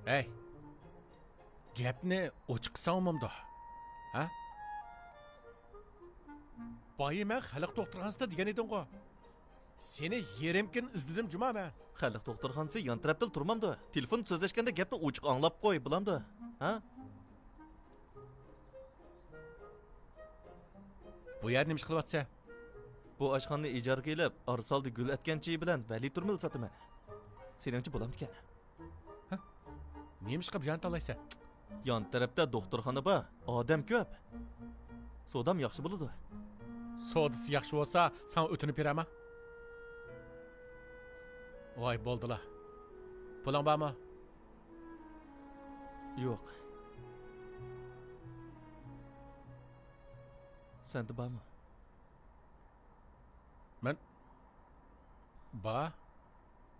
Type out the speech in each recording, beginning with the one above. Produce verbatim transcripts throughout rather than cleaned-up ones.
ھەي، گەپنى ئوچۇق قىلساڭ بولمامدۇ؟ ھە؟ بايا مەن خەلق دوختۇرخانىسىدا دېگەن ئىدىڭغۇ. سېنى يېرىم كۈن ئىزدىدىم جۇما مەن. خەلق دوختۇرخانىسى يان تەرەپتىلا تۇرمامدۇ؟ تېلېفون سۆزلەشكەندە گەپنى ئوچۇق ئاڭلاپ قوي، بولامدۇ؟ ھە؟ بۇ يەردە نېمە ئىش قىلىۋاتىسەن؟ بۇ ئاشخانىنى ئىجارىگە ئېلىپ، ئارىسالدى گۈل ئەتكەن چېيى بىلەن ۋەلى تۈرمىلى ساتىمەن. سېنىڭچە بولامدىكەن؟ ھە؟ نېمىشقا بۇ يەرنى تاللايسەن؟ يان تەرەپتە دوختۇرخانا بار، ئادەم كۆپ. سودام ياخشى بولىدۇ. سودىسى ياخشى بولسا، ساڭا ئۆتۈنۈپ بېرەما؟ ۋاي، بولدىلا. پۇلۇڭ بارمۇ؟ يوق. سەندە بارمۇ؟ مەن با.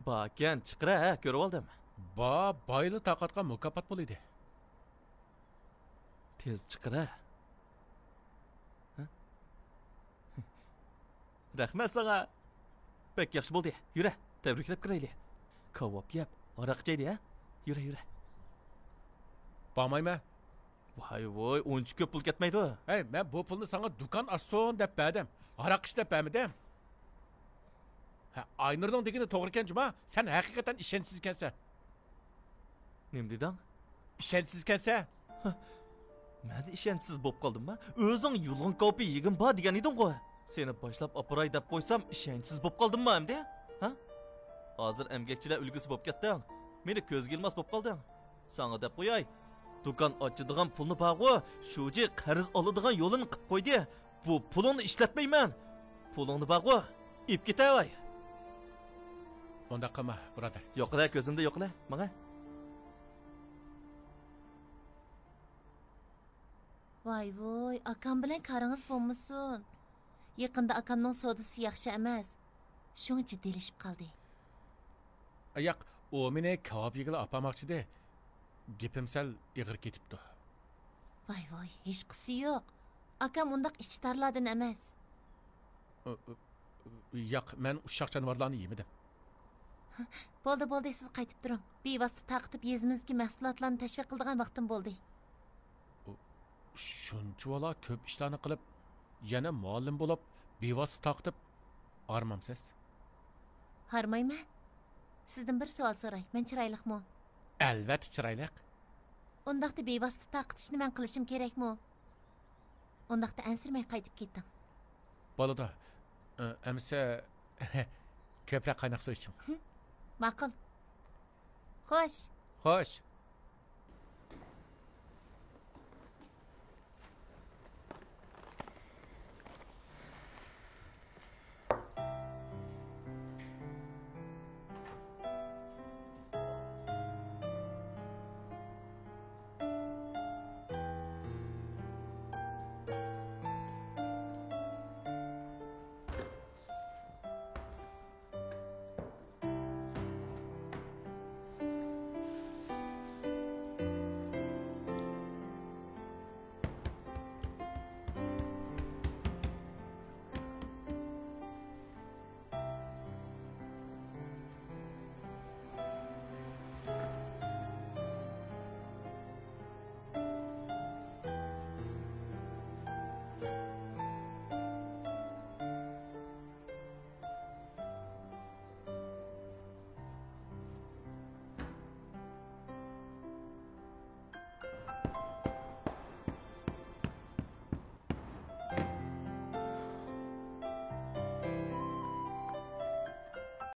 باركەن، چىقىرە، ھە، كۆرۈۋالدىم. با، بايلا تارقاتقان مۇكاپات بولىدى. تېز چىقىرە. ھە؟ رەھمەت ساڭا. بەك ياخشى بولدى. يۈرە، تەبرىكلەپ كىرەيلى. كاۋاپ يەپ، ھاراق ئىچەيلى، ھە؟ يۈرە، يۈرە. بارمايمەن. ۋاي ۋوي، ئۇنچە كۆپ پۇل كەتمەيدۇ. ھەي، مەن بۇ پۇلنى ساڭا دۇكان ئاچسۇن دەپ بەردىم. ھاراق ئىچ دەپ بەرمىدىم. ھە، ئاينۇرنىڭ دېگىنى توغرىكەن جۇما، سەن ھەقىقەتەن ئىشەنچسىزكەنسەن. نېمە دېدىڭ؟ ئىشەنچسىزكەنسەن. ھە، مەن ئىشەنچسىز بوپ قالدىمما؟ ئۆزۈڭ يۇلغۇن كاۋىپى يېگىن بار دېگەن ئىدىڭغۇ. سېنى باشلاپ ئاپىراي دەپ قويسام، ئىشەنچسىز بوپ قالدىمما ئەمدى؟ ھە؟ ھازىر ئەمگەكچىلەر ئۈلگىسى بوپ كەتتىڭ. مېنى كۆزگە ئىلماس بوپ قالدىڭ. ساڭا دەپ قوياي، دۇكان ئاچىدىغان پۇلنى بارغۇ، شۇجى قەرز ئالىدىغان يولىنى قىپ قويدى. بۇ پۇلۇڭنى ئىشلەتمەيمەن. پۇلۇڭنى بارغۇ، ئېلىپ كېتەۋاي. ئۇنداق قىلما، بۇرادەر. يوقىلە، كۆزۈمدە يوقىلە، ماڭە. ۋاي ۋوي، ئاكام بىلەن كارىڭىز بولمىسۇن. يېقىندا ئاكامنىڭ سودىسى ياخشى ئەمەس. شۇڭا جىددىيلىشىپ قالدى. ياق، ئۇ مېنى كاۋاپ يېگىلى ئاپارماقچىدى. گېپىم سەل ئېغىر كېتىپتۇ. ۋاي ۋوي، ھېچقىسى يوق. ئاكام ئۇنداق ئىچى تارلاردىن ئەمەس. ئۇ، ئۇ، ياق، مەن ئۇششاق جانىۋارلارنى يېمىدىم. بولدى، بولدى، سىز قايتىپ تۇرۇڭ. بىۋاسىتە تارقىتىپ يېزىمىزدىكى مەھسۇلاتلارنى تەشۋىق قىلىدىغان ۋاقتىم بولدى. ئۇ، شۇنچىۋالا كۆپ ئىشلارنى قىلىپ، يەنە مۇئەللىم بولۇپ، بىۋاسىتە تارقىتىپ ھارمامسىز؟ ھارمايمەن. سىزدىن بىر سوئال سوراي، مەن چىرايلىقمۇ؟ ئەلۋەتتە چىرايلىق. ئۇنداقتا بىۋاسىتە تارقىتىشنى مەن قىلىشىم كېرەكمۇ؟ ئۇنداقتا ئەنسىرىمەي قايتىپ كېتىڭ. بولىدۇ. ئە، ئەمىسە، كۆپرەك قايناق سۇ ئىچىڭ. ھىم، ماقۇل. خوش. خوش.